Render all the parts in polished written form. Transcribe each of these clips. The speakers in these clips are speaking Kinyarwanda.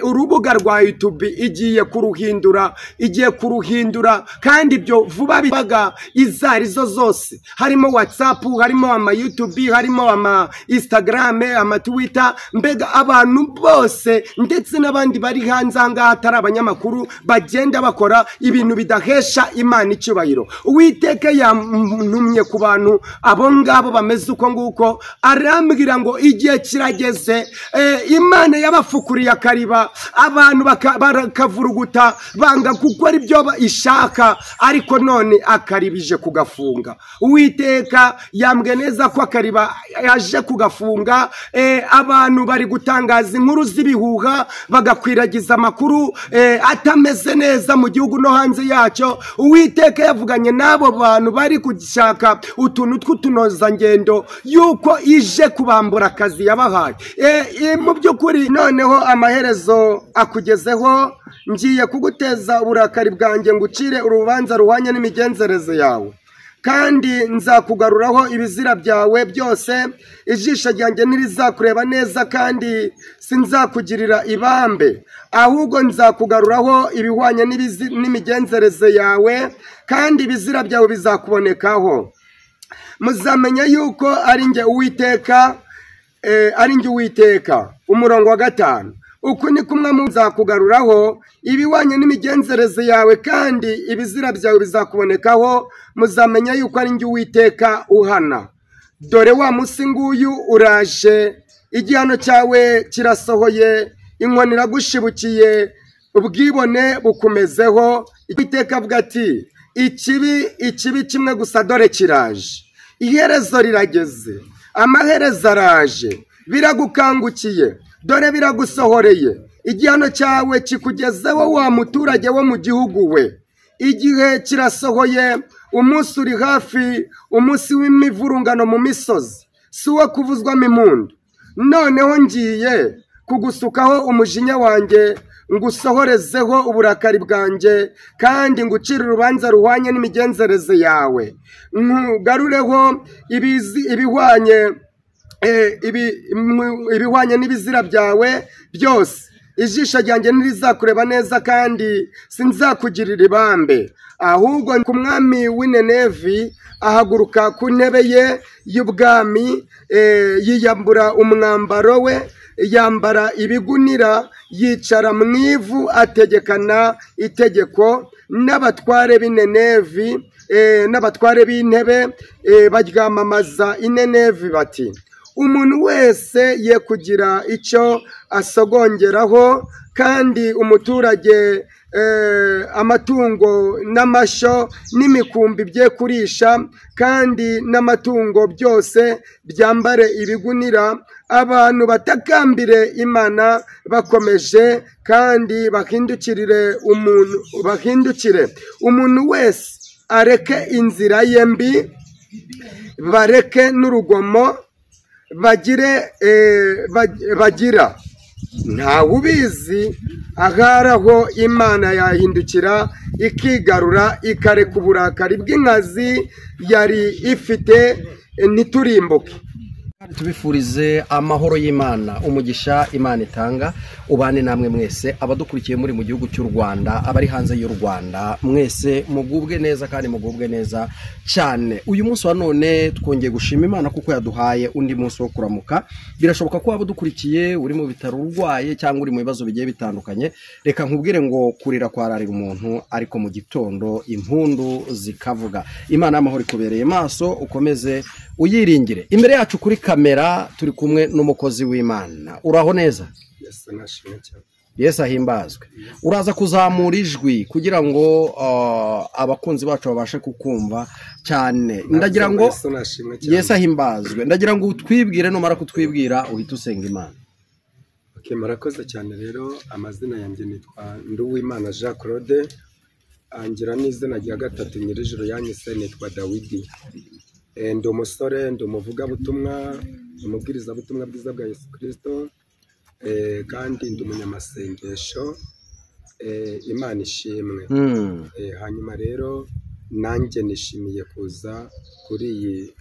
Urubuga rwa YouTube igiye kuruhindura, igiye kuruhindura, kandi ibyo vuba bibaga izo arizo zose, harimo WhatsApp, harimo ama YouTube, harimo ama Instagram, ama Twitter, mbega abantu bose ndetse n'abandi bari hanze aha ngaha atari abanyamakuru bagenda bakora ibintu bidahesha Imana icyubahiro. Uwiteka yantumye ku bantu abo ngabo bameze uko nguko, arambwira ngo igihe kirageze. Imana yabafukuriye akariba, abantu bakavuruguta banga gukora ibyo ishaka, ariko none akaribije kugafunga. Uwiteka yambwiye neza ko akariba yaje kugafunga. Abantu bari gutangaza inkuru z'ibihuha, bagakwiragiza amakuru atameze neza mu gihugu no hanze yacyo. Uwiteka yavuganye n'abo bantu bari gushaka utuntu tw'utunozangendo yuko ije kubambura akazi yabahaye. Mu by'ukuri noneho amaherezo akugezeho, ngiye kuguteza uburakari bwanjye ngucire urubanza ruhwanye n'imigenzereze yawe, kandi nzakugaruraho ibizira byawe byose. Ijisho ryanjye ntirizakureba neza, kandi sinzakugirira ibambe, ahubwo nzakugaruraho ibihwanye n'imigenzereze yawe, kandi ibizira byawe bizakubonekaho. Muzamenya yuko ari njye Uwiteka, ari njye Uwiteka. Umurongo wa 5, uku ni kumwe nzakugaruraho ibihwanye n'imigenzereze yawe, kandi ibizira byawe bizakubonekaho. Muzamenya yuko ari njye Uwiteka uhana. Dore wa munsi nguyu uraje, igihano cyawe kirasohoye, inkoni iragushibukiye, ubwibone bukumezeho. Uwiteka avuga ati ikibi, ikibi kimwe gusa, dore kiraje, iherezo rirageze, amaherezo araje, biragukangukiye, dore biragusohoreye, igihano cyawe kikugezeho wa muturage wo mu gihugu we. Igihe kirasohoye, umunsi uri hafi, umunsi w'imivurungano mu misozi, si uwo kuvuzwamo impundu. Noneho ngiye kugusukaho umujinya wanjye, ngusohorezeho uburakari bwanjye, kandi ngucire urubanza ruhwanye n'imigenzereze yawe, nkugarureho ibihwanye n'ibizira byawe byose. Ijisho ryanjye ntirizakureba neza, kandi sinzakugirira ibambe, ahubwo ku mwami w'inenevi ahaguruka ku ntebe ye y'ubwami, yiyambura umwambaro we, yambara ibigunira, yicara mu ivu, ategekana itegeko n'abatware b'inenevi, n'abatware b'intebe, baryamamaza inenevi bati umuntu wese ye kugira icyo asogongeraho, kandi umuturage amatungo n'amashyo n'imikumbi bye kurisha, kandi n'amatungo byose byambare ibigunira. Abantu batakambire Imana bakomeje, kandi bahindukirire umuntu, bahindukire umuntu wese areke inzira ye mbi, bareke n'urugomo bagire bagira. Ntawe ubizi, aharaho Imana yahindukira ikigarura, ikareka uburakari bw'inkazi yari ifite, ntiturimbuke. Tubifurize amahoro y'Imana, umugisha Imana itanga ubane namwe mwese abadukurikiye muri mu gihugu cy'u Rwanda, abari hanze y'u Rwanda, mwese mugubwe neza kandi mugubwe neza cyane. Uyu munsi wa none twongeye gushima Imana kuko yaduhaye undi munsi wo kuramuka. Birashoboka ko waba udukurikiye uri mu bitaro urwaye cyangwa uri mu bibazo bigiye bitandukanye. Reka nkubwire ngo kurira kwararira umuntu, ariko mu gitondo impundu zikavuga. Imana y'amahoro ikubereye maso, ukomeze uyiringire. Imbere yacu kuri kamera turi kumwe n'umukozi w'Imana. Uraho neza? Yesu ahimbazwe. Uraza kuzamura ijwi kugira ngo abakunzi bacu babashe kukumva cyane. Ndagira ngo Yesu ahimbazwe. Ndagira ngo utwibwire, numara kutwibwira uhite usenga Imana. Okay, murakoze cyane. Rero amazina yanjye nitwa Nduwimana Jean Claude, angira n'izina rya gatatu Nyirijuru yanyise nitwa Dawidi. Ndi umusore, ndi umuvugabutumwa, umubwirizabutumwa bwiza bwa Yesu Kristo, kandi ndi umunyamasengesho. Imana ishimwe. Hanyuma rero nanjye nishimiye kuza kuri iyi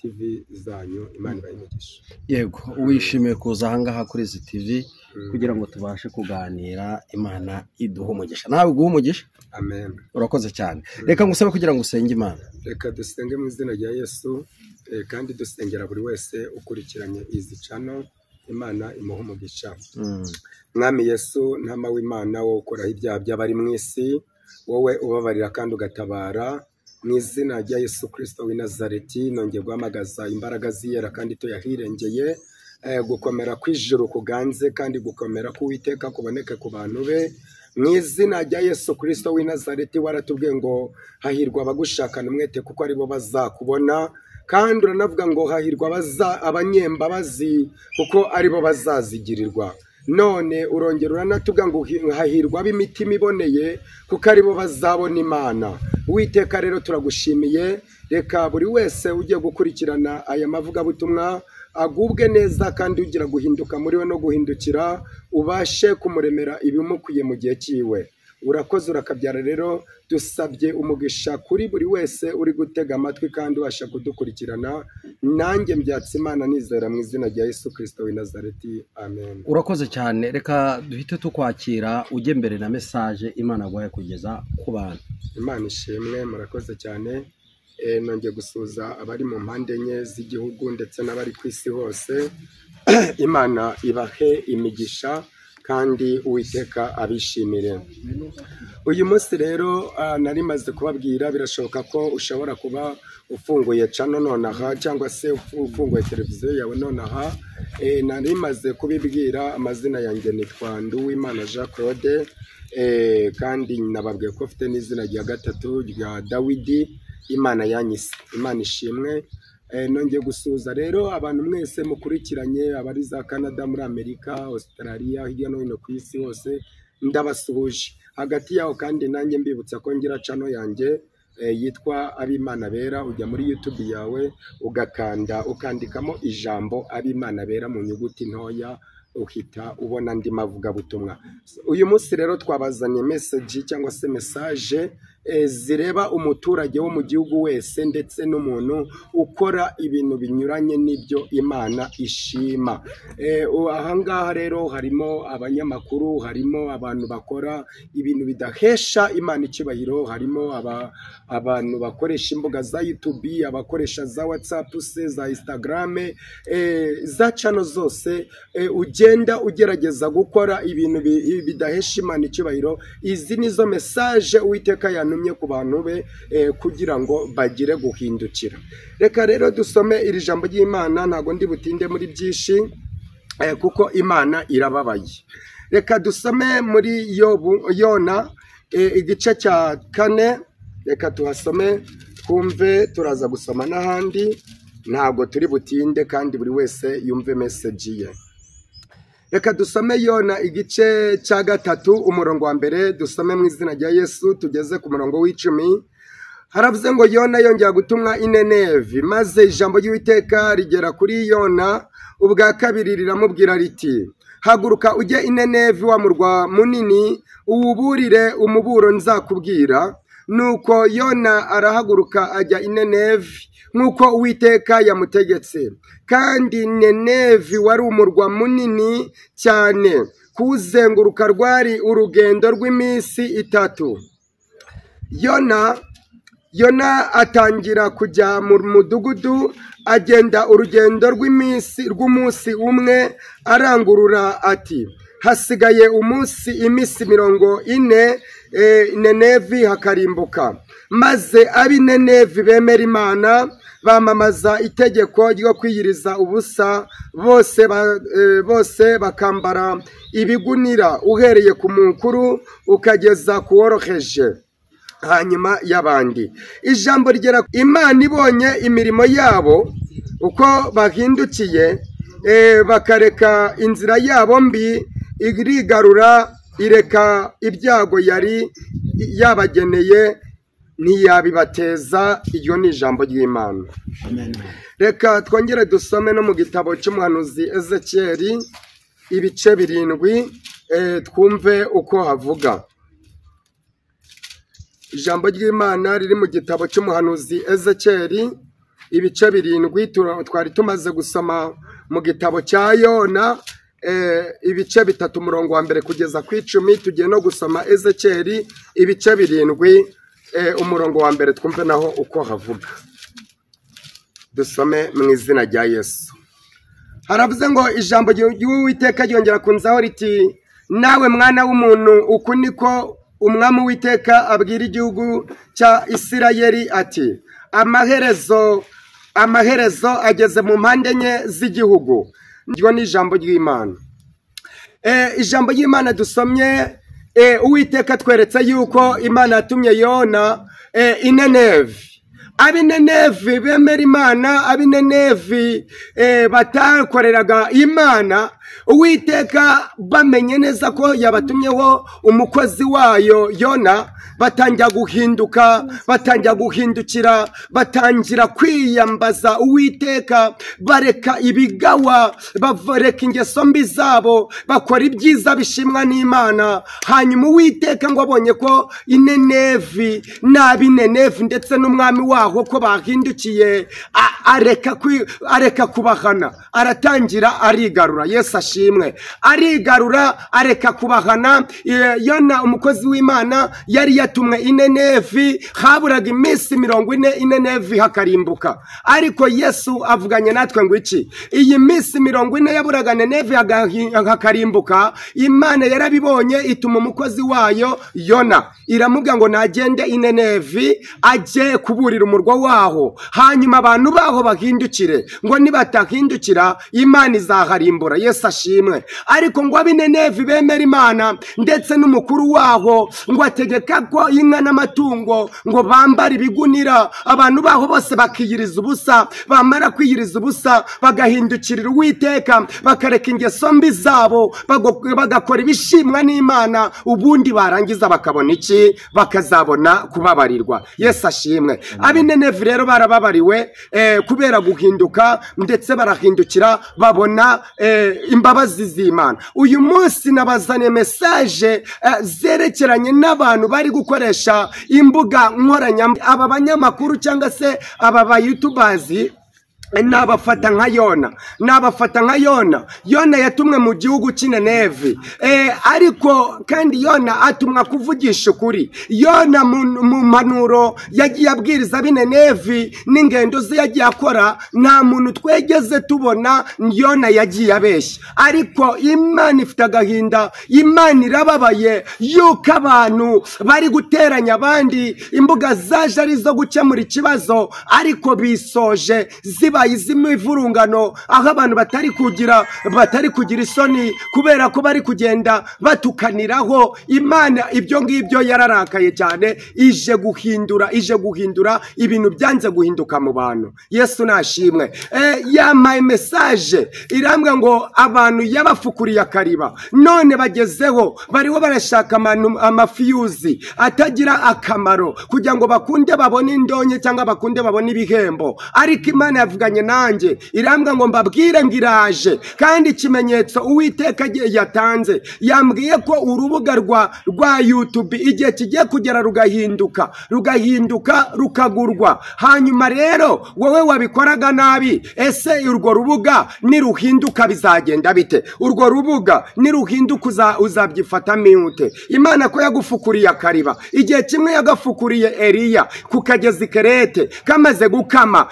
TV zanyu. Imana ibahe imigisha. Yego, wishimiye kuza ahangaha kuri izi TV kugira ngo tubashe kuganira. Imana iduhe umugisha, nawe iguhe umugisha. Amen. Urakoze cyane. Reka ngusabe kugira ngo usenge Imana. Reka dusenge mu izina rya Yesu, kandi dusengera buri wese ukurikiranye izi channel. Imana imuhe umugisha. Mwami Yesu, ntama w'Imana, wowe ukoraho ibyaha by'abari mu isi, wowe ubabarira kandi ugatabara, mu izina rya Yesu Kristo w'i Nazareti nongeye guhamagaza imbaraga ziyera kandi tuyahirengeye, gukomera kw'ijuru kuganze kandi gukomera k'Uwiteka kuboneke ku bantu be. Mu izina rya Yesu Kristo w'i Nazareti, waratubwiye ngo hahirwa abagushakana umwete kuko aribo bazakubona, kandi uranavuga ngo hahirwa abanyembabazi kuko aribo bazazigirirwa. None urongera uranatubwira ngo hahirwa ab'imitima iboneye kuko aribo bazabona Imana. Uwiteka rero turagushimiye, reka buri wese ugiye gukurikirana aya mavugabutumwa agubwe neza, kandi ugira guhinduka muri we no guhindukira, ubashe kumuremera ibimukwiye mu gihe cyiwe. Urakoze, urakabyara. Rero dusabye umugisha kuri buri wese uri gutega amatwi kandi ubasha kudukurikirana. Nanjye mbyatse Imana nizera mu izina rya Yesu Kristo w'i Nazareti, amen. Urakoze cyane. Reka duhite tukwakira ujye mbere na message Imana aguhaye kugeza ku bantu. Imana ishimwe, murakoze cyane. Nongeye gusuhuza abari mu mpande enye z'igihugu ndetse n'abari ku isi hose. Imana ibahe imigisha kandi Uwiteka abishimire. Uyu munsi rero nari maze kubabwira, birashoboka ko ushobora kuba ufunguye channel nonaha cyangwa se ufunguye televiziyo yawe nonaha. Nari maze kubibwira, amazina yanjye nitwa Nduwimana Jean Claude, kandi nababwiye ko mfite n'izina rya gatatu rya Dawidi, Imana yanyise. Imana ishimwe. Nongeye gusuhuza rero abantu mwese mukurikiranye, abari za Canada, muri Amerika, Australia, hirya no hino ku isi hose, ndabasuhuje. Hagati yaho kandi nanjye mbibutsa ko ngira channel yanjye yitwa Abimana Bera. Ujya muri YouTube yawe ugakanda ukandikamo ijambo Abimana Bera mu nyuguti ntoya, uhita ubona andi mavugabutumwa. Uyu munsi rero twabazaniye message cyangwa se message zireba umuturage wo mu gihugu wese ndetse n'umuntu ukora ibintu binyuranye n'ibyo Imana ishima. Ahangaha rero harimo abanyamakuru, harimo abantu bakora ibintu bidahesha Imana icyubahiro, harimo abantu bakoresha imbuga za YouTube, abakoresha za WhatsApp se, za Instagram, za channel zose, ugenda ugerageza gukora ibintu bidahesha Imana icyubahiro. Izi nizo message Uwiteka yantumye ku bantu be kugira ngo bagire guhindukira. Reka rero dusome iri jambo ry'Imana, ntago ndi butinde muri byinshi kuko Imana irababaye. Reka dusome muri Yona igice cya 4, reka tuhasome twumve, turaza gusoma n'ahandi, ntabwo turi butinde kandi buri wese yumve message ye. Reka dusome Yona igice cya 3 umurongo wa mbere, dusome mu izina rya Yesu tugeze ku murongo w'10. Haravuze ngo Yona yongera gutumwa i Nenevi, maze ijambo ry'Uwiteka rigera kuri Yona ubwa kabiri riramubwira riti: haguruka ujye i Nenevi wa murwa munini, uwuburire umuburo nzakubwira. Nuko Yona arahaguruka ajya i Nenevi nk'uko Uwiteka yamutegetse. Kandi Nenevi wari umurwa munini cyane, kuwuzenguruka rwari urugendo rw'iminsi 3. Yona atangira kujya mu mudugudu, agenda urugendo rw'umunsi umwe, arangurura ati: hasigaye umunsi iminsi 40 Nenevi hakarimbuka. Maze ab'i Nenevi bemera Imana, bamamaza itegeko ryo kwiyiriza ubusa, bose bakambara ibigunira, uhereye ku mukuru ukageza ku woroheje hanyuma y'abandi. Ijambo rigera Imana ibonye imirimo yabo uko bahindukiye, bakareka inzira yabo mbi, irigarura ireka ibyago yari yabageneye ntiyabibateza. Iryo ni ijambo ry'Imana. Reka twongere dusome no mu gitabo cy'umuhanuzi Ezekiyeli ibice 7, twumve uko havuga. Ijambo ry'Imana riri mu gitabo cy'umuhanuzi Ezekiyeli ibice 7. Twari tumaze gusoma mu gitabo cya Yona ibice 3 umurongo wa 1 kugeza ku 10. Tugiye no gusoma Ezekiyeli ibice 7 umurongo wa 1, twumve naho uko havuga. Dusome mu izina rya Yesu. Haravuze ngo ijambo ry'Uwiteka ryongera kunzaho riti, nawe mwana w'umuntu, uku niko umwami Uwiteka abwira igihugu cya Isirayeli ati, amaherezo ageze mu mpande enye z'igihugu. Iryo ni ijambo ry'Imana. Ijambo ry'Imana dusomye, Uwiteka tweretse yuko Imana yatumye Yona i Nineve. Ab'inenevi bemera Imana, ab'inenevi batakoreraga Imana, Uwiteka bamenye neza ko yabatumyeho umukozi wayo Yona, batangira guhinduka, batangira guhindukira, batangira kwiyambaza Uwiteka, bareka ibigawa, bareka ingeso mbi zabo, bakora ibyiza bishimwa n'Imana. Hanyuma Uwiteka ngo abonye ko Inenevi n'ab'inenevi ndetse n'umwami waho ko bahindukiye, areka kubahana, aratangira arigarura. Yesu ashimwe. Arigarura, areka kubahana. Yona umukozi w'Imana yari yatumwe Inenevi, haburaga iminsi 40 Inenevi hakarimbuka. Ariko Yesu avuganye natwe ngo iki? Iyi minsi 40 yaburaga Nenevi hakarimbuka, Imana yarabibonye ituma umukozi wayo Yona, iramubwira ngo nagende Inenevi ajye kuburira umurwa waho, hanyuma abantu baho bahindukire, ngo nibatahindukira Imana izaharimbura. Yesu ashimwe. Ariko ngo ab'inenevi bemera Imana ndetse n'umukuru waho ngo ategeka ko inka n'amatungo ngo bambara ibigunira, abantu baho bose bakiyiriza ubusa. Bamara kwiyiriza ubusa bagahindukirira Uwiteka, bakareka ingeso mbi zabo, bagakora ibishimwa n'Imana, ubundi barangiza bakabona iki? Bakazabona kubabarirwa. Yesu ashimwe. Ab'inenevi rero barababariwe kubera guhinduka, ndetse barahindukira babona imbabazi z'Imana. Uyu munsi nabazaniye message zerekeranye n'abantu bari gukoresha imbuga nkoranyambaga. Aba banyamakuru cyangwa se aba ba YouTubers nabafata nka Yona, nabafata nka Yona. Yona yatumwe mu gihugu cy'Inenevi, ariko kandi Yona atumwa kuvugisha ukuri. Yona mu mpanuro yagiye abwiriza ab'inenevi n'ingendo ze yagiye akora, nta muntu twegeze tubona Yona yagiye abeshya. Ariko Imana ifite agahinda, Imana irababaye yuko abantu bari guteranya abandi. Imbuga zaje ari zo gukemura ikibazo, ariko bisoje ziba iz'imivurungano, aho abantu batari kugira isoni kubera ko bari kugenda batukaniraho. Imana ibyo ngibyo yararakaye cyane, ije guhindura ibintu byanze guhinduka mu bantu. Yesu nashimwe. Yampaye message irambwa ngo abantu yabafukuriye akariba, none bagezeho bariho barashaka amafiyuzi atagira akamaro kugira ngo bakunde babone indonke cyangwa bakunde babone ibihembo. Ariko Imana yavuganye nanjye irambwa ngo mbabwire ngiraje, kandi ikimenyetso Uwiteka yatanze, yambwiye ko urubuga rwa YouTube igihe kigiye kugera rugahinduka rukagurwa. Hanyuma rero wowe wabikoraga nabi, ese urwo rubuga niruhinduka bizagenda bite? Urwo rubuga niruhinduka uzabyifata ute? Imana ko yagufukuriye akariba, igihe kimwe yagafukuriye Eliya ku kagezi Kerete kamaze gukama,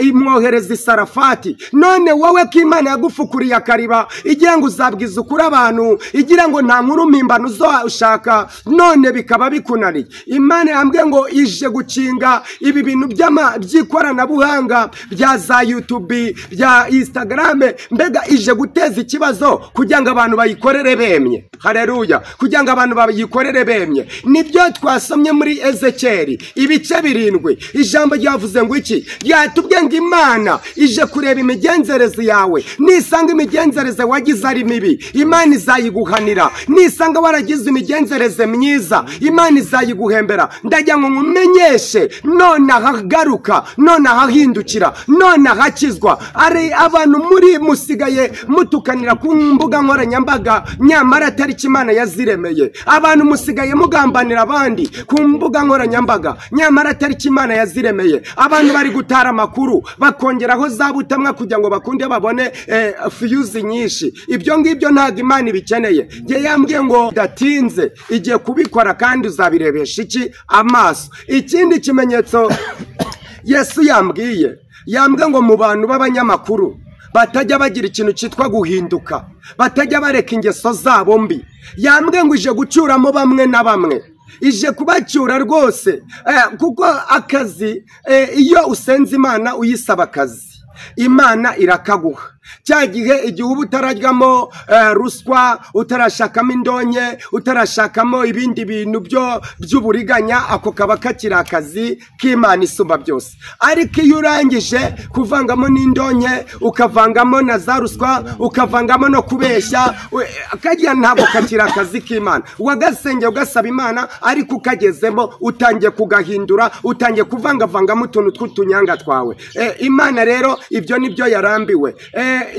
imwohereza Sarafati. None wowe ko Imana yagufukuriye akariba igira ngo uzabwiza ukuri abantu, igira ngo nta nkuru mpimbano uzoshaka, none bikaba bikunaniye. Imana yambwiye ngo ije gukinga ibi bintu by'ikoranabuhanga bya za YouTube, bya Instagram, mbega ije guteza ikibazo kugira ngo abantu bayikorere bemye. Haleluya! Kugira ngo abantu bayikorere bemye. Nibyo twasomye muri Ezekiyeli ibice 7. Ijambo ryavuze ngo iki? Ryatubwiye ngo Imana Imana ije kureba imigenzereze yawe. Nisanga imigenzereze wagize ari mibi, Imana izayiguhanira. Nisanga waragize imigenzereze myiza, Imana izayiguhembera. Ndagira ngo nkumenyeshe none ahagaruka, none ahahindukira, none ahakizwa. Ari abantu muri musigaye mutukanira ku mbuga nkoranyambaga, nyamara atari Imana yaziremeye. Abantu musigaye mugambanira abandi ku mbuga nkoranyambaga, nyamara atari Imana yaziremeye. Abantu bari gutara amakuru bakongeraho za butamwa kugira ngo bakunde babone fiyuzi nyinshi. Ibyo ngibyo ntabwo Imana ibikeneye. Nge yambwiye ngo datinze igiye kubikora, kandi uzabirebesha iki? Amaso. Ikindi kimenyetso Yesu yambwiye ngo mu bantu b'abanyamakuru batajya bagira ikintu cyitwa guhinduka, batajya bareka ingeso zabo mbi, yambwiye ngo ije gucyuramo bamwe na bamwe, ije kubacyura rwose. Kuko akazi, iyo usenze Imana uyisaba akazi, Imana irakaguha. Cya gihe igihe uba utararyamo ruswa, utarashakamo indonke, utarashakamo ibindi bintu byo by'uburiganya, ako kaba kakiri akazi k'Imana isumba byose. Ariko iyo urangije kuvangamo n'indonke, ukavangamo na za ruswa, ukavangamo no kubeshya, kajya ntabwo kakiri akazi k'Imana. Wagasengeye ugasaba Imana, ariko ukagezemo utangiye kugahindura, utangiye kuvangavangamo utuntu tw'utunyanga twawe. Imana rero ibyo nibyo yarambiwe.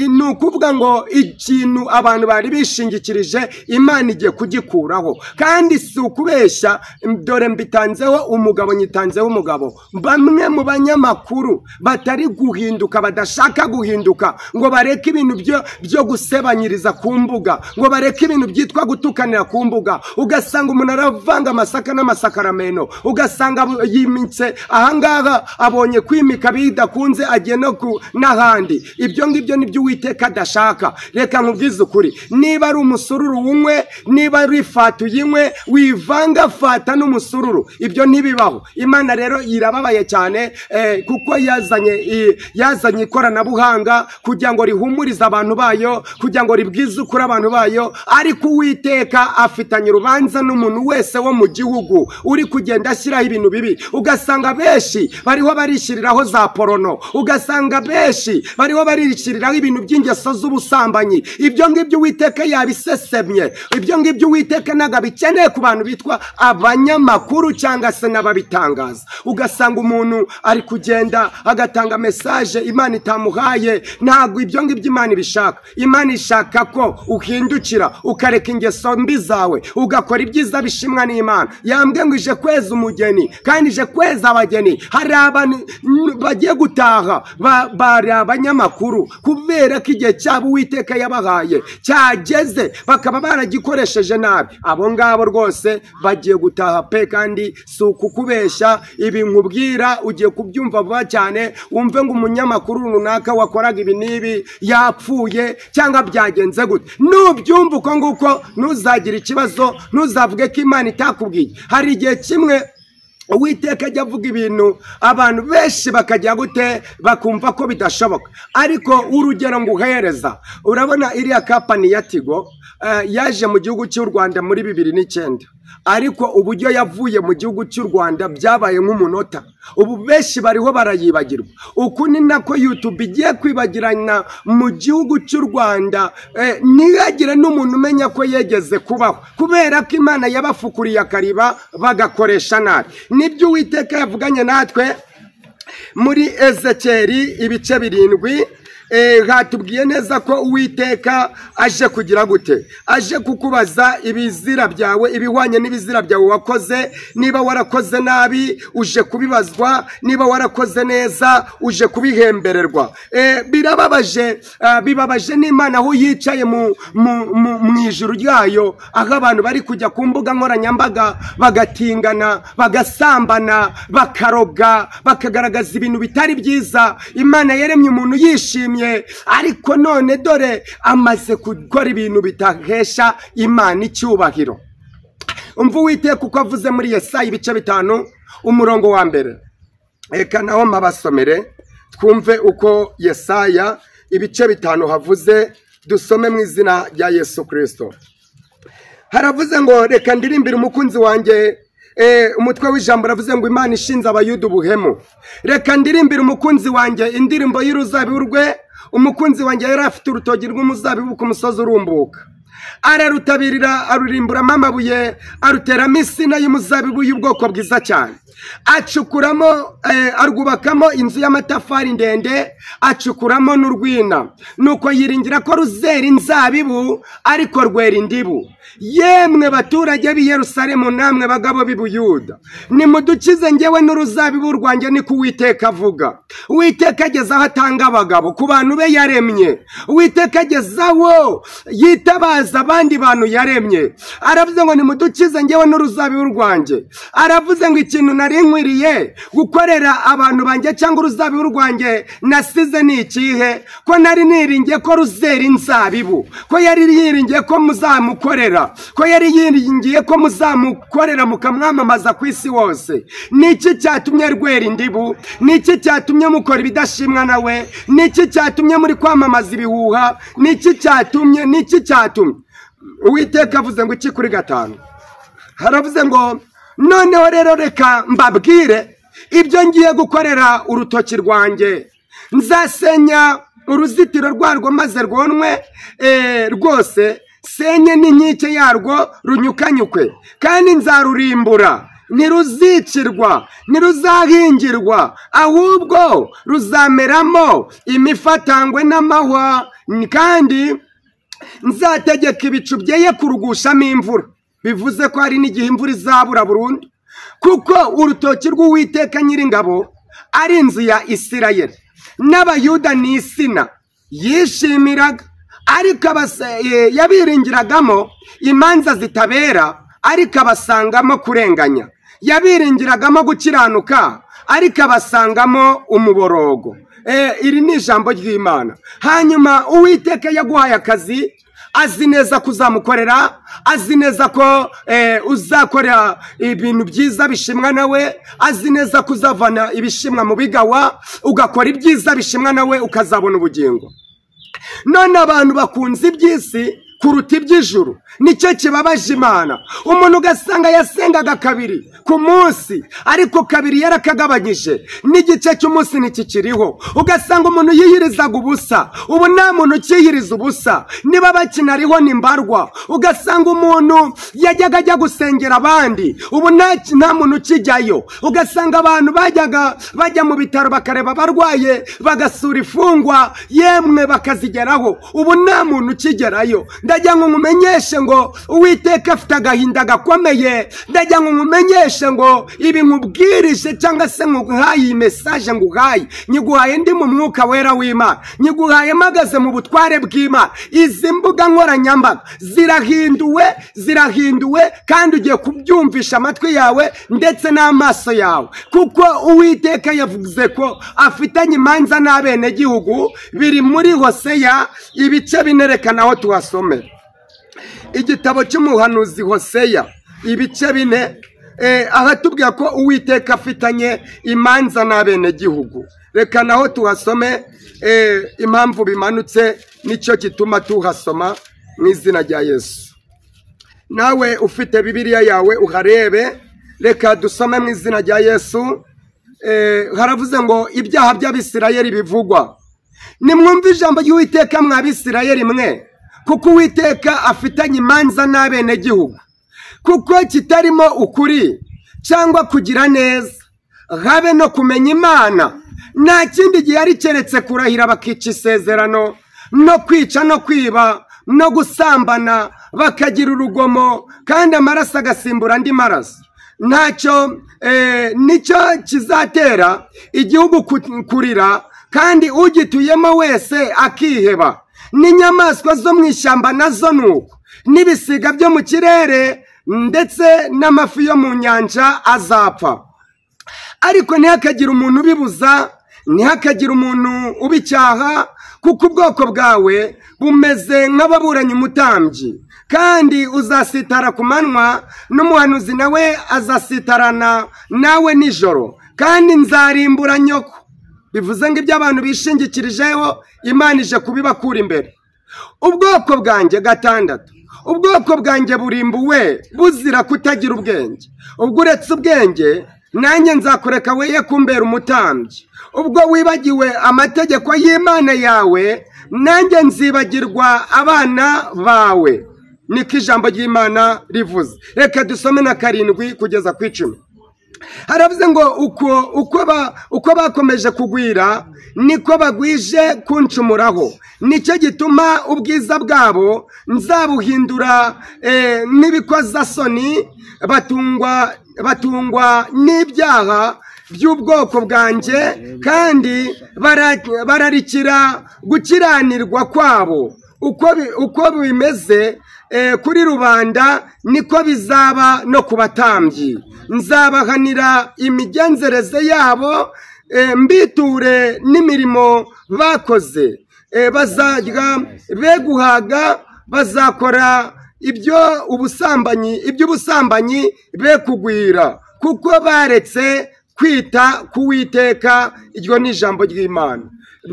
Ni ukuvuga ngo ikintu abantu bari bishingikirije Imana igiye kugikuraho. Kandi si ukubeshya, dore mbitanzeho umugabo, nyitanzeho umugabo. Bamwe mu banyamakuru batari guhinduka, badashaka guhinduka ngo bareke ibintu byo gusebanyiriza ku mbuga, ngo bareke ibintu byitwa gutukanira ku mbuga. Ugasanga umuntu aravanga amasaka n'amasakarameno, ugasanga yimitse ahangaha, abonye kwimika bidakunze agiye no n'ahandi. Ibyo ngibyo nibyo Uwiteka adashaka. Reka nkubwize ukuri, niba ari umusururu unywe, niba ari fata uyinywe, wivanga fata n'umusururu, ibyo ntibibaho. Imana rero irababaye cyane, kuko yazanye ikoranabuhanga kugira ngo rihumurize abantu bayo, kugira ngo ribwize ukuri abantu bayo. Ariko Uwiteka afitanye urubanza n'umuntu wese wo mu gihugu uri kugenda ashyiraho ibintu bibi. Ugasanga benshi bariho barishyiriraho za porono, ugasanga benshi bariho barishyiriraho ibintu by'ingeso z'ubusambanyi. Ibyo ngibyo Uwiteka yabisesemye. Ibyo ngibyo Uwiteka ntabwo abikeneye ku bantu bitwa abanyamakuru cyangwa se n'ababitangaza. Ugasanga umuntu ari kugenda agatanga message Imana itamuhaye. Ntabwo ibyo ngibyo Imana ibishaka. Imana ishaka ko uhindukira, ukareka ingeso mbi zawe, ugakora ibyiza bishimwa n'Imana. Yambwiye ngo ije kweza umugeni, kandi ije kweza abageni. Hari abantu bagiye gutaha bari abanyamakuru kubera ko igihe cyabo Uwiteka yabahaye cyageze, bakaba baragikoresheje nabi. Abo ngabo rwose bagiye gutaha pe. Kandi si ukukubeshya, ibi nkubwira ugiye kubyumva vuba cyane, wumve ngo umunyamakuru runaka wakoraga ibi n'ibi yapfuye cyangwa byagenze gute. Nubyumva uko nguko ntuzagira ikibazo, ntuzavuge ko Imana itakubwiye. Hari igihe kimwe Uwiteka ajya avuga ibintu abantu benshi bakajya gute, bakumva ko bidashoboka. Ariko urugero nguhereza, urabona iriya company ya Tigo yaje mu gihugu cy'u Rwanda muri 2009, ariko uburyo yavuye mu gihugu cy'u Rwanda byabaye nk'umunota. Ubu benshi bariho barayibagirwa. Uku ni nako YouTube igiye kwibagirana mu gihugu cy'u Rwanda, ntihagire n'umuntu umenya ko yegeze kubaho, kubera ko Imana yabafukuriye akariba bagakoresha nabi. Nibyo Uwiteka yavuganye natwe muri Ezekeri ibice 7. Hatubwiye neza ko Uwiteka aje kugira gute, aje kukubaza ibizira byawe, ibihwanye n'ibizira byawe wakoze. Niba warakoze nabi uje kubibazwa, niba warakoze neza uje kubihembererwa. Birababaje, bibabaje n'Imana aho yicaye mu ijuru ryayo, aho abantu bari kujya ku mbuga nkoranyambaga bagatingana, bagasambana, bakaroga, bakagaragaza ibintu bitari byiza. Imana yaremye umuntu yishimye, ariko none dore amaze gukora ibintu bitahesha Imana icyubahiro. Umva Uwiteka uko avuze muri Yesaya ibice 5 umurongo wa 1. Reka naho mabasomere twumve uko Yesaya ibice 5 havuze, dusome mu izina rya Yesu Kristo. Haravuze ngo reka ndirimbire umukunzi wanjye Umutwe w'ijambo uravuze ngo Imana ishinze Abayuda ubuhemu. Reka ndirimbire umukunzi wanjye indirimbo y'uruzabibu rwe. Umukunzi wanjye yari afite urutoki rw'umuzabibu ku musozi urumbuka, ararutabirira, arurimburamo amabuye, aruteramo insina y'umuzabibu y'ubwoko bwiza cyane, acukuramo, arwubakamo inzu y'amatafari ndende, acukuramo n'urwina. Nuko yiringira ko ruzera inzabibu, ariko rwera indibu. Yemwe baturage b'i Yerusalemu namwe bagabo b'i Buyuda, nimudukize njyewe n'uruzabibu rwanjye, niko Uwiteka avuga. Uwiteka ageze aho atanga abagabo ku bantu be yaremye. Uwiteka ageze aho yitabaza abandi bantu yaremye. Aravuze ngo nimudukize njyewe n'uruzabibu rwanjye. Aravuze ngo ikintu nari nkwiriye gukorera abantu banjye cyangwa uruzabibu rwanjye nasize ni ikihe? Ko nari niringiye ko ruzera inzabibu, ko yari yiringiye ko muzamukorera, ko yari yiringiye ko muzamukorera mukamwamamaza ku isi hose. Niki cyatumye rwera indibu? Niki cyatumye mukora ibidashimwa nawe? Niki cyatumye muri kwamamaza ibihuha? Niki cyatumye? Niki cyatumye? Uwiteka avuze ngo iki kuri 5? Haravuze ngo noneho rero reka mbabwire ibyo ngiye gukorera urutoki rwanjye. Nzasenya uruzitiro rwarwo maze rwonwe rwose, senye n'inkike yarwo runyukanyukwe, kandi nzarurimbura, ntiruzicirwa, ntiruzahingirwa, ahubwo ruzameramo imifatangwe n'amahwa, kandi nzategeka ibicu byeye kurugushamo imvura. Bivuze ko hari n'igihe imvura izabura burundu, kuko urutoki rw'Uwiteka Nyiringabo ari inzu ya Isirayeli, n'Abayuda ni insina yishimiraga, ariko yabiringiragamo imanza zitabera, ariko abasangamo kurenganya. Yabiringiragamo gukiranuka, ariko abasangamo umuborogo. Iri ni ijambo ry'Imana. Hanyuma Uwiteka yaguhaye akazi, azi neza kuzamukorera, azi neza ko uzakora ibintu byiza bishimwa nawe, azi neza kuzavana ibishimwa mu bigawa, ugakora ibyiza bishimwa nawe, ukazabona ubugingo. None abantu bakunze iby'isi kuruta iby'ijuru, nicyo kibabaje Imana. Umuntu ugasanga yasengaga kabiri ku munsi, ariko kabiri yarakagabanyije, n'igice cy'umunsi ntikikiriho. Ugasanga umuntu yiyirizaga ubusa, ubu nta muntu ukiyiriza ubusa, niba bakinariho ni mbarwa. Ugasanga umuntu yajyaga ajya gusengera abandi, ubu nta muntu ukijyayo. Ugasanga abantu bajyaga bajya mu bitaro bakareba abarwaye, bagasura ifungwa, yemwe bakazigeraho, ubu nta muntu ukigerayo. Ndagira ngo nkumenyeshe ngo Uwiteka afite agahinda gakomeye. Ndagira ngo nkumenyeshe ngo ibi nkubwirije cyangwa se nkuhaye iyi message nguhaye, nyiguhaye ndi mu mwuka wera w'Imana, nyiguhaye mpagaze mu butware bw'Imana. Izi mbuga nkoranyambaga zirahinduwe, zirahinduwe, kandi ugiye kubyumvisha amatwi yawe ndetse n'amaso yawe, kuko Uwiteka yavuze ko afitanye imanza n'abenegihugu. Biri muri Hoseya ibice 4, aho tuhasomera igitabo cy'umuhanuzi Hoseya ibice 4, ahatubwira ko Uwiteka afitanye imanza n'abenegihugu. Reka naho tuhasome impamvu bimanutse, nicyo gituma tuhasoma mu izina rya Yesu. Nawe ufite Bibiliya yawe uharebe, reka dusome mu izina rya Yesu. Haravuze ngo ibyaha by'Abisirayeli bivugwa. Nimwumve ijambo ry'Uwiteka mwa Bisirayeli mwe, kuko Uwiteka afitanye imanza n'abenegihugu, kuko kitarimo ukuri cyangwa kugira neza, habe no kumenya Imana. Nta kindi gihe ari keretse kurahira bakica isezerano, no kwica no kwiba no gusambana, bakagira urugomo, kandi amaraso agasimbura andi maraso. Ntacyo nicyo kizatera igihugu kurira, kandi ugituyemo wese akiheba. N'inyamaswa zo mu ishyamba nazo nuko, n'ibisiga byo mu kirere, ndetse n'amafi yo mu nyanja azapfa. Ariko ntihakagire umuntu ubibuza, ntihakagire umuntu ubicyaha, kuko ubwoko bwawe bumeze nk'ababuranye umutambyi. Kandi uzasitara ku manywa, n'umuhanuzi nawe azasitarana nawe nijoro, kandi nzarimbura nyoko. Bivuze ngo ibyo abantu bishingikirijeho Imana ije kubibakura imbere. Ubwoko bwanjye 6, Ubwoko bwanjye burimbuwe buzira kutagira ubwenge. Ubwo uretse ubwenge, nanjye nzakureka weye kumbera umutambyi. Ubwo wibagiwe amategeko y'Imana yawe, nanjye nzibagirwa abana bawe. Niko ijambo ry'Imana rivuze. Reka dusome na 7 kugeza ku 10. Haravuze ngo uko bakomeje kugwira niko bagwije kuncumuraho, nicyo gituma ubwiza bwabo nzabuhindura n'ibikozasoni, batungwa n'ibyaha by'ubwoko bwanjye, kandi bararikira gukiranirwa kwabo. Uko bimeze kuri rubanda niko bizaba no ku batambyi. Nzabahanira imigenzereze yabo, mbiture n'imirimo bakoze. Bazarya be guhaga, bazakora iby'ubusambanyi be kugwira, kuko baretse kwita ku Uwiteka. Iryo ni ijambo ry'Imana.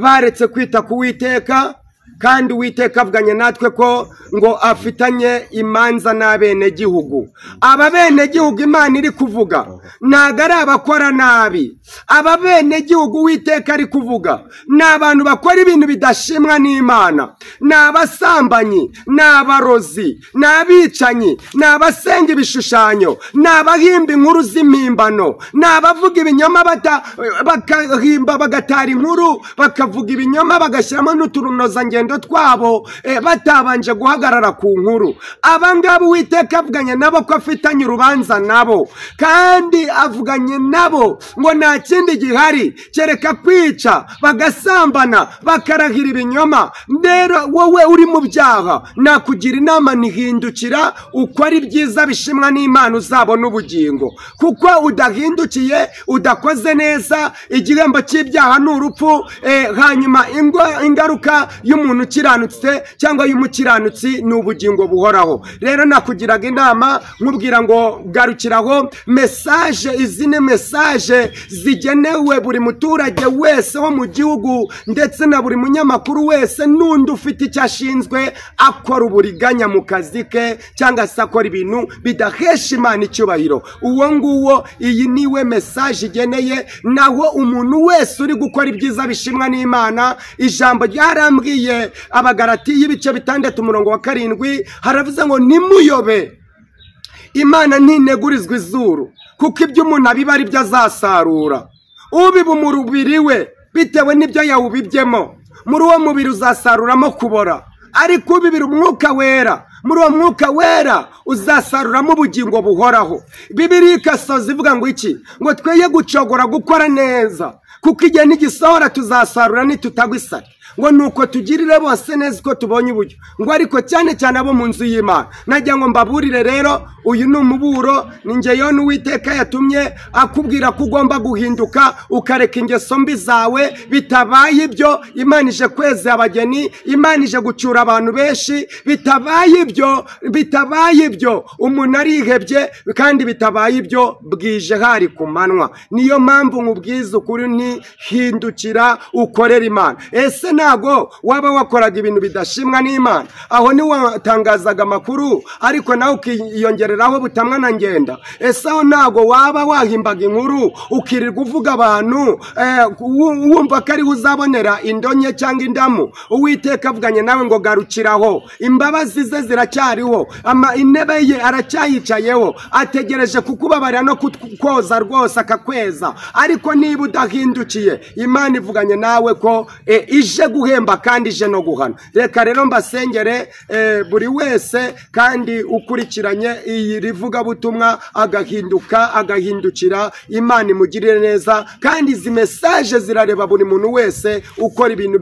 Baretse kwita ku Uwiteka, kandi Uwiteka avuganye natwe ko ngo afitanye imanza n'abenegihugu. Aba benegihugu Imana iri kuvuga ntago ari abakora nabi. Aba benegihugu Uwiteka ari kuvuga ni abantu bakora ibintu bidashimwa n'Imana, ni abasambanyi, ni abarozi, ni abicanyi, ni abasenga ibishushanyo, ni abahimba inkuru z'impimbano, ni abavuga ibinyoma bakahimba bagatara inkuru, bakavuga ibinyoma bagashyiramo n'uturunozangendo twabo batabanje guhagarara ku nkuru. Abangaba Uwiteka avuganye nabo ko afitanye urubanza nabo, kandi avuganye nabo ngo nta kindi gihari kereka kwica, bagasambana, bakarahira ibinyoma. Rero wowe uri mu byaha, nakugira inama nihindukira ukora ibyiza bishimwa n'Imana, uzabona ubugingo. Kuko udahindukiye, udakoze neza, igihembo cy'ibyaha ni urupfu. Hanyuma ingaruka y'umuntu ukiranutse cyangwa y'umukiranutsi ni ubugingo buhoraho. Rero nakugiraga inama nkubwira ngo garukiraho. Message izi ni message zigenewe buri muturage wese wo mu gihugu, ndetse na buri munyamakuru wese n'undi ufite icyo ashinzwe akora uburiganya mu kazi ke, cyangwa se akora ibintu bidahesha Imana icyubahiro. Uwo nguwo iyi niwe message igeneye. Naho umuntu wese uri gukora ibyiza bishimwa n'Imana, ijambo ryarambwiye Abagalati y'ibice 6 umurongo wa 7, haravuze ngo ntimuyobe, Imana ntinegurizwa izuru, kuko ibyo umuntu abiba ari byo azasarura. Ubiba umubiri we bitewe n'ibyo yawubibyemo, muri uwo mubiri uzasaruramo kubora. Ariko ubibira umwuka wera, muri uwo mwuka wera uzasaruramo ubugingo buhoraho. Bibiliya ikasoza ivuga ngo iki? Ngo tweye gucogora gukora neza, kuko igihe n'igisohora tuzasarura nitutagwa isari. Ngo nuko tugirire bose neza uko tubonye uburyo, ngo ariko cyane cyane abo mu nzu y'Imana. Najya ngo mbaburire rero, uyu ni umuburo, ni njye Uwiteka yatumye akubwira ko ugomba guhinduka ukareka ingeso mbi zawe. Bitabaye ibyo, Imana ije kweza abageni, Imana ije gucyura abantu benshi. Bitabaye ibyo umuntu arihebye, kandi bitabaye ibyo bwije hari ku manywa. Niyo mpamvu nkubwiza ukuri nti hindukira ukorera Imana. Ese ntago waba wakoraga ibintu bidashimwa n'Imana? Aho ni watangazaga amakuru ariko nawe ukiyongereraho butamwa na ngenda. Ese aho ntago waba wahimbaga inkuru ukirirwa uvuga abantu, wumva ko ariho uzabonera indonke cyangwa indamu? Uwiteka avuganye nawe ngo garukiraho, imbabazi ze ziracyariho, intebe ye aracyayicayeho, ategereje kukubabarira no kukoza rwose akakweza. Ariko niba udahindukiye, Imana ivuganye nawe ko ije guhemba kandi ije no guhana. Reka rero mbasengere buri wese kandi ukurikiranye iyi rivugabutumwa agahinduka, agahindukira, Imana imugirire neza. Kandi izi message zirareba buri muntu wese ukora ibintu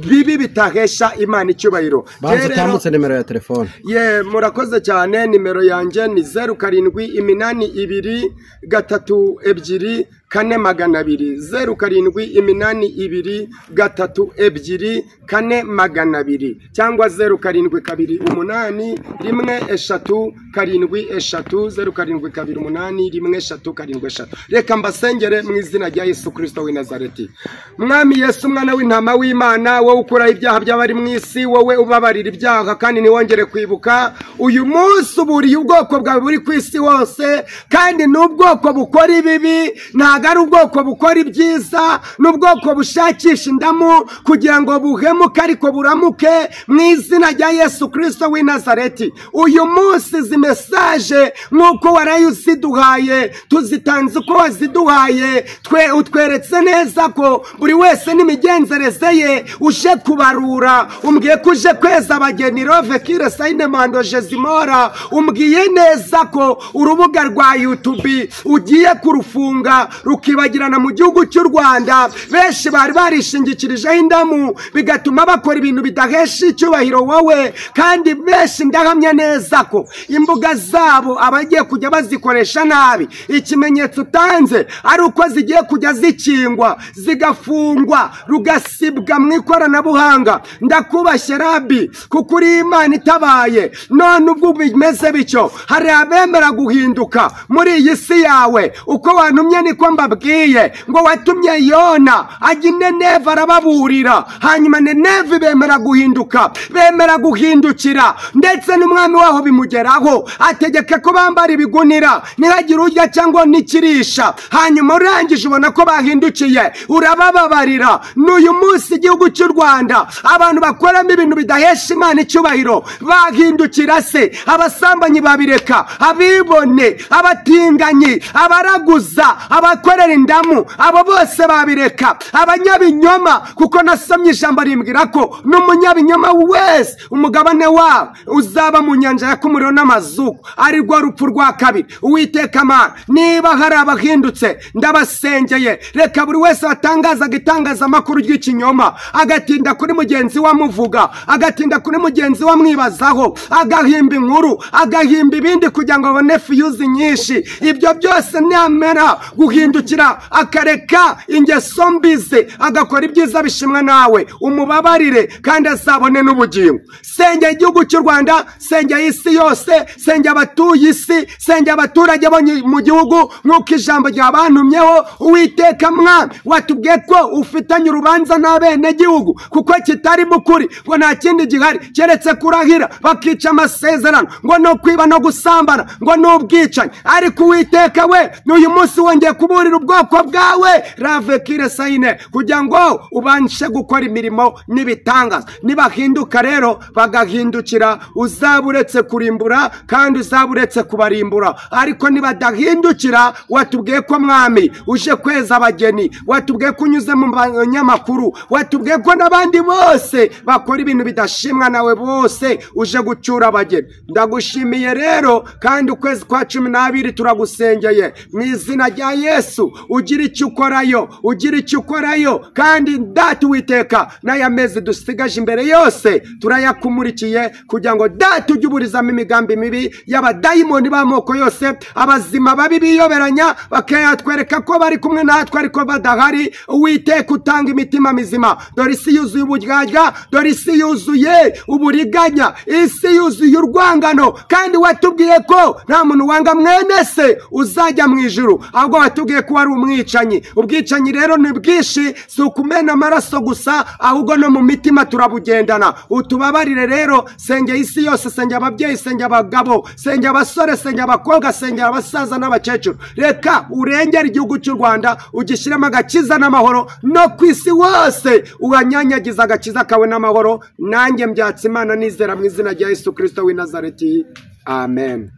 bibi bitahesha Imana icyubahiro. Banza utambutse nimero ya telefone. Ye, murakoze cyane. Nimero yanjye ni 07 82 32 4 200, 0782 32 4 200, cyangwa 0728 1 3 7 3, 0728 1 3 7 3. Reka mbasengere mu izina rya Yesu Kristo w'i Nazareti. Mwami Yesu, mwana w'intama w'Imana, wowe ukuraho ibyaha by'abari mu isi, wowe ubabarira ibyaha kandi ntiwongere kwibuka, uyu munsi uburiye ubwoko bwawe buri ku isi hose, kandi ni ubwoko bukora ibibi, ntabwo ari ubwoko bukora ibyiza, ni ubwoko bushakisha indamu kugira ngo buhemuke ariko buramuke. Mu izina rya Yesu Kristo w'i Nazareti, uyu munsi izi message nk'uko waraye uziduhaye, tuzitanze uko waziduhaye. Twe utweretse neza ko buri wese n'imigenzereze ye uje kubarura. Umbwiye ko uje kweza abageni, rove kire sayine mando jezimora. Umbwiye neza ko urubuga rwa YouTube ugiye kurufunga rukibagirana mu gihugu cy'u Rwanda. Benshi bari barishingikirijeho indamu, bigatuma bakora ibintu bidahesha icyubahiro wowe, kandi benshi ndahamya neza ko imbuga zabo abagiye kujya bazikoresha nabi. Ikimenyetso utanze ari uko zigiye kujya zikingwa, zigafungwa, rugasibwa mu ikoranabuhanga. Ndakubashye Rabi, kuko uri Imana itabaye. None ubwo bimeze bityo, hari abemera guhinduka muri iyi si yawe. Uko wantumye niko mbabwiye, ngo watumye Yona ajya i Nineve arababurira, hanyuma Nineve bemera guhinduka, bemera guhindukira, ndetse n'umwami waho bimugeraho, ategeka ko bambara ibigunira, ntihagire urya cyangwa n'ikirisha. Hanyuma urangije ubona ko bahindukiye, urabababarira. N'uyu munsi igihugu cy'u Rwanda abantu bakoramo ibintu bidahesha Imana icyubahiro bahindukira se, abasambanyi babireka, abibone, abatinganyi, abaraguza, abakorera indamu, abo bose babireka, abanyabinyoma, kuko nasomye ijambo rimbwira ko n'umunyabinyoma wese umugabane wabo uzaba mu nyanja yaka umuriro n'amazuku, ari rwo rupfu rwa kabiri. Uwiteka Mana, niba hari abahindutse, ndabasengeye, reka buri wese watangazaga itangazamakuru ry'ikinyoma, agatinda kuri mugenzi we amuvuga, agatinda kuri mugenzi we amwibazaho, agahimba inkuru, agahimba ibindi kugira ngo abone views nyinshi, ibyo byose namera guhindukira akareka ingeso mbi ze, agakora ibyiza bishimwa nawe, umubabarire kandi azabone n'ubugingo. Sengera igihugu cy'u Rwanda, sengera isi yose, sengera abatuye isi, sengera abaturage bo mu gihugu, nk'uko ijambo ryabantumyeho. Uwiteka Mwami, watubwiye ko ufitanye urubanza n'abenegihugu kuko kitarimo ukuri, ngo nta kindi gihari keretse kurahira bakica amasezerano, ngo no kwiba no gusambana, ngo n'ubwicanyi. Ariko Uwiteka we, n'uyu munsi wongeye kuburira ubwoko bwawe ravekire sayine, kugira ngo ubashe gukora imirimo n'ibitangaza. Nibahinduka rero bagahindukira, uzaba uretse kurimbura kandi uzaba uretse kubarimbura. Ariko nibadahindukira, watubwiye ko Mwami uje kweza abageni, watubwiye ko unyuze mu banyamakuru, watubwiye ko n'abandi bose bakora ibintu bidashimwa nawe bose uje gucyura abageni. Ndagushimiye rero, kandi ukwezi kwa 12 turagusengeye mu izina rya Yesu, ugira icyo ukorayo, ugira icyo ukorayo. Kandi Data Uwiteka, n'aya mezi dusigaje imbere yose turayakumurikiye, kugira ngo Data ujye uburizamo imigambi mibi y'abadayimoni b'amoko yose, abazima babi biyoberanya bakayatwereka ko bari kumwe natwe ariko badahari. Uwiteka, utanga imitima mizima, dore isi yuzuye uburyarya, dore isi yuzuye uburiganya, isi yuzuye urwangano, kandi watubwiye ko nta muntu wanga mwene se uzajya mu ijuru, ahubwo watubwiye ko wari umwicanyi. Ubwicanyi rero ni bwinshi, si ukumena amaraso gusa, ahubwo no mu mitima turabugendana. Utubabarire rero. Sengera isi yose, sengera ababyeyi, sengera abagabo, sengera abasore, sengera abakobwa, sengera abasaza n'abakecuru. Reka urengere igihugu cy'u Rwanda, ugishyiremo agakiza n'amahoro, no ku isi hose uhanyanyagiza agakiza kawe n'amahoro. Nanjye mbyatse Imana nizera mu izina rya Yesu Kirisito w'i Nazareti, amen.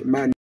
Imana.